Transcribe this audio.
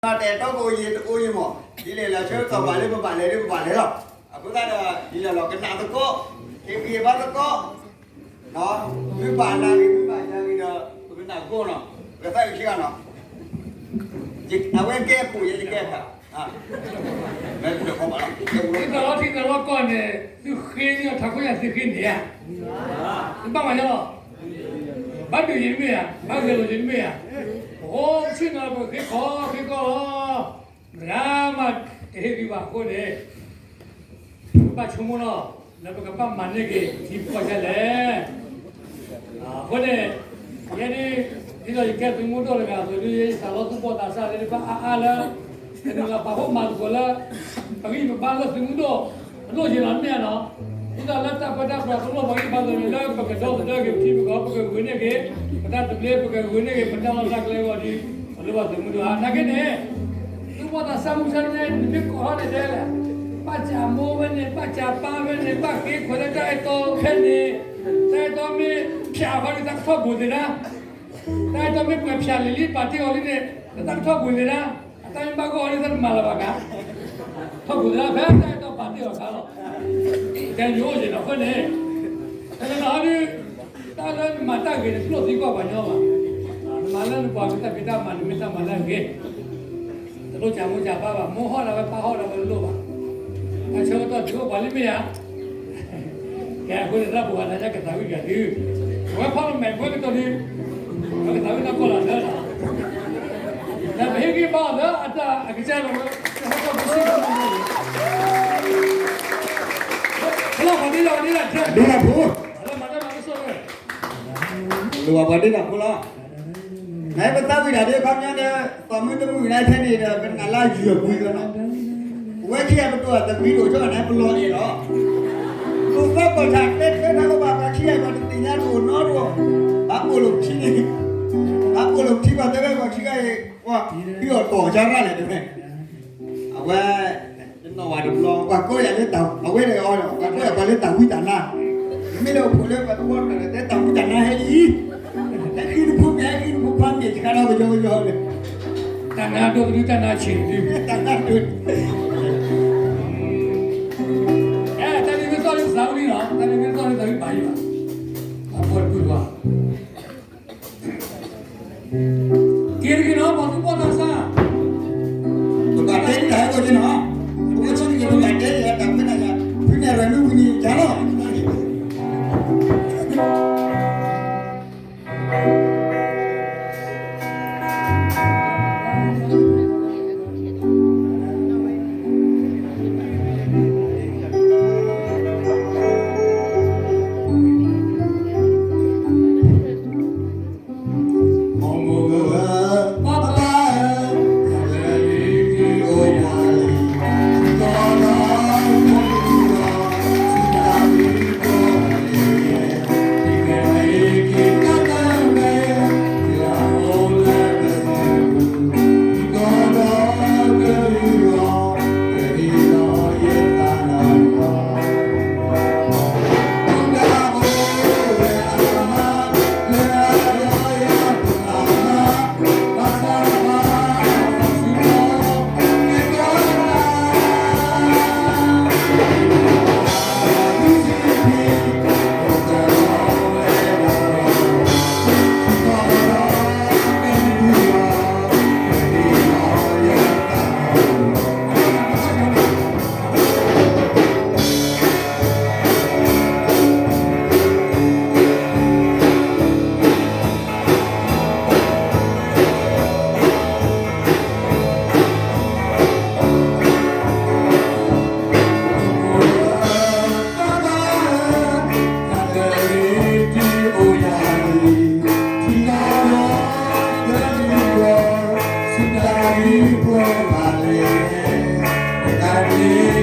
တအဲၣ်တီကအိၣ်ယံၤတအိၣ်ယံၤမး, ဒ်လဲၣ်လၢဆၢကတီၢ်ဘၣ်လၢပဘၣ်လဲၤလၢပဘၣ်လဲၤလီၤ. အဃိသတးဒီး ဒ်လဲၣ်လီၤ ကနၣ်သကိး, ဟ့ၣ်ဂံၢ်ဟ့ၣ်ဘါသကိး, မ့ၢ်ဘၣ်နၤဂ့ၤ မ့ၢ်ဘၣ်ယၤဂ့ၤဒီး ပကနၣ်သကိးနီၤ, ပကသးအုးခံဂၤနီၤ, အဝဲကဲခိၣ်ယဲယကဲဖး, မ့ၢ်တခီဘၣ်လီၤ, ထံသးလီထံသးလီကီၢ်န့ၣ် သုဃ့န့ၢ်ထးခိၣ်ညါသုဃ့န့ၢ်ဧါ, သုဘၣ်မၤယါလီၤ, ဘၣ်ဒုးယံၤတမ့ၢ်ဧါ, ဘၣ်ဂဲၤလိာ်ယံၤတမ့ၢ်ဧါ, အိၣ်ဆ့ၣ်နီၤပဃ့ခီ ဃ့ကီၢ်လီၤ, မတၤမးတဟ့ၣ်ဂံၢ်ဘၣ်အဃိန့ၣ် ပဘၣ်ဆိကမိၣ်လီၤ, လၢပကဘၣ်မၤန့ၢ်က့ၤထံဖိကီၢ်ဖိလဲၣ်. အဃိန့ၣ် ယဲဒ် ဒ်သိးယကဲသုးမုၢ်ဒိၣ်တဂၤအသိးဒ် ယသးလီသူၣ်ဘီၣ်သးစၢ်လၢတဘၣ်အါအါလၢ တနုာ်လီၤပာ်ဖှိၣ်မၤသကိးလၢ ပဂံၢ်ပဘါလၢသုးမုၢ်ဒိၣ် အဒိၣ်ယံၤလီၤမ့ၢ်ဧါနီၤ, ဒ်သိးလၢတၢ်ပၢတၢ်ပြးတလိၣ်ပဂံၢ်ပဘါအသိးန့ၣ် လၢပကဒီသဒၢက့ၤပထံပကီၢ် ပကဂုာ်န့ၢ်က့ၤ ပတၢ်သဘျ့ ပကဂုာ်န့ၢ်က့ၤ ပတၢ်လီၢ်တၢ်ကျဲအဂီၢ်ဒီး ပလိၣ်ဘၣ်သုးမုၢ်ဒိၣ်ဧါ. နာ်က့န့ၣ် သုးဘီၣ်သးစၢ်မုၢ်ဆါန့ၣ် နမ့ၢ်ကိးထီၣ်န့ၣ်ဒဲးလဲၣ်, ဘၣ်စၢ်မိၢ်ဝဲန့ၣ် ဘၣ်စၢ်ပၢ်ဝဲန့ၣ် ဘၣ်ဃ့ခွဲးလၢတၢ်အဲၣ်တီဖဲန့ၣ်, တၢ်အဲၣ်တီမ့ၢ်ဖျးဃီဒီး တၢ်ကထီၣ်ဘူးသ့ဒၣ်, တၢ်အဲၣ်တီမ့ၢ်ပှဲၤဖျးလံၤလံၤပာ်တ့ၢ်အီၤလံန့ၣ် တၢ်ကထီၣ်ဘူးသ့ဒၣ်, အတၢ်မ့ၢ်ဘၣ်ဂီၢ်အီၤလံ တၢ်တမၤလၢၤဘၣ်ကါ, ထီၣ်ဘူးသ့ဒၣ် ဖဲတၢ်အဲၣ်တီပာ်တ့ၢ်အီၤခါလီၤ. ကဲယိယဲၢ်နီၤဃိန့ၣ် တနီၤနီၤဒ် တၢ်လၢနမၤတၢ်ဂ့ၤန့ၣ် တလိၣ်သံကွၢ်ပှၤညီဘၣ်. နမၤလၢနပှၤကတၢၢ်ဖံးတၢ်မၤ နမ့ၢ်တၢ်မၤလၢအဂ့ၤ, တလိၣ်စၢ်မိၢ်စၢ်ပၢ်ဘၣ်, မိၢ်ဟီၣ်ဒၣ်ဝဲပၢ်ဟီၣ်ဒၣ်ဝဲတလိၣ်ဘၣ်. တၢ်ဆၢကတီၢ်တုၤအိၣ်ပှၤလၢမ့ၢ်ဧါ. ကဲအဃိန့ၣ် သရၣ်ပူၤဂၤတၢ်ညါကသးဝံၣ်ကဒီး, အဝဲဖီၣ်လီၤမဲာ်ဘၣ်ကတီၢ်ဒုး, အဝဲကသးဝံၣ်နီၢ်ကီၢ်လီၤလၢလီၤ. ဒီးပဟ့ၣ်ဂံၢ်ဘါအီၤလၢအတၢ်အကစၢ်လီၤဝဲ, ဟီၣ်ကီၢ်ဖိစံၣ်ကီၢ်ဖိန့ၣ် လီၤပှၤဒ့လီၤဒ့လီၤ, ဒ့လီၤဖိ, လီၤမၤတၢ်မၤကစီၣ်လၢ လီၤပှၤဒ့လီၤဖိလီၤ. နပသးဝံၣ်တၢ်ဒ်အခီပညီန့ၣ် သးမုၢ်တမုၢ်ဂၤထဲန့ၣ်ဒီး ပနာ်လၢယုၢ်အပူၤလီၤနီၤ. ပဝဲခံဂၤပဒိၣ်အသးဝံၣ်ဒိၣ်ဆိန့ၣ် ပလီၤအဲၣ်လီၤ. ပသးပီၢ်ထးကျဲကျဲထးကဘၣ် ပှၤခံဂၤပှၤတသ့ၣ်ညါတအိၣ်နီတအိၣ်, ဘၣ်ပိာ်လိာ်ပထံန့ၣ်, ဘၣ်ပိာ်လိာ်ပထံပှၤတဲဝဲပှၤခံဂၤအံၤ, ပှၤဒုးအီၣ်တီၢ်ကၢ်ရၣ်လဲၣ်တဲဝဲ အဝဲ တနီၤဝဲတဘျီ ပှၤကိးယၤလၢတၢ် အဝဲန့ၣ်အီၤ ပှၤကိးယၤပှၤလၢတၢ်ဝံတၢ်နါ, မ့ၢ်လၢအိၣ်ဖှိၣ်လၢပှၤသဝီတဖၣ်န့ၣ် တဲတၢ်ဝံတၢ်နါဟဲလံ, ဟဲဃ့နဖိမ့ၢ် ဟဲဃ့နဖိခွါမ့ၢ် ဆှါထီၣ်ကယီကယီန့ၣ်, တၢ်နါဒိၣ်တဒု တၢ်နါဆံးတဒု, တၢ်နါဒိၣ်, အဲ တၢ်န့ၣ်မ့ၢ်သီၣ်လၢသးဝံၣ်လီၤ, တၢ်န့ၣ်မ့ၢ်သီၣ်လၢသးဝံၣ်ဘၣ်ယွၤ, အဖိတဖုဘၣ် က့ၤတက့ၤနီၤ ပှၤသူၣ်ဘီၣ်သးစၢ်, ပဘၣ်တဲတၢ်ဟဲက့ၤနီၤ, ပကဆိက့ၤ ပဘၣ်တဲယၤတၢ်ဖဲနၤယၤ, ဖုနဲၣ်ရွဲၣ်မ့ၢ်ဝံၤန့ၣ် ယၤလီၤ.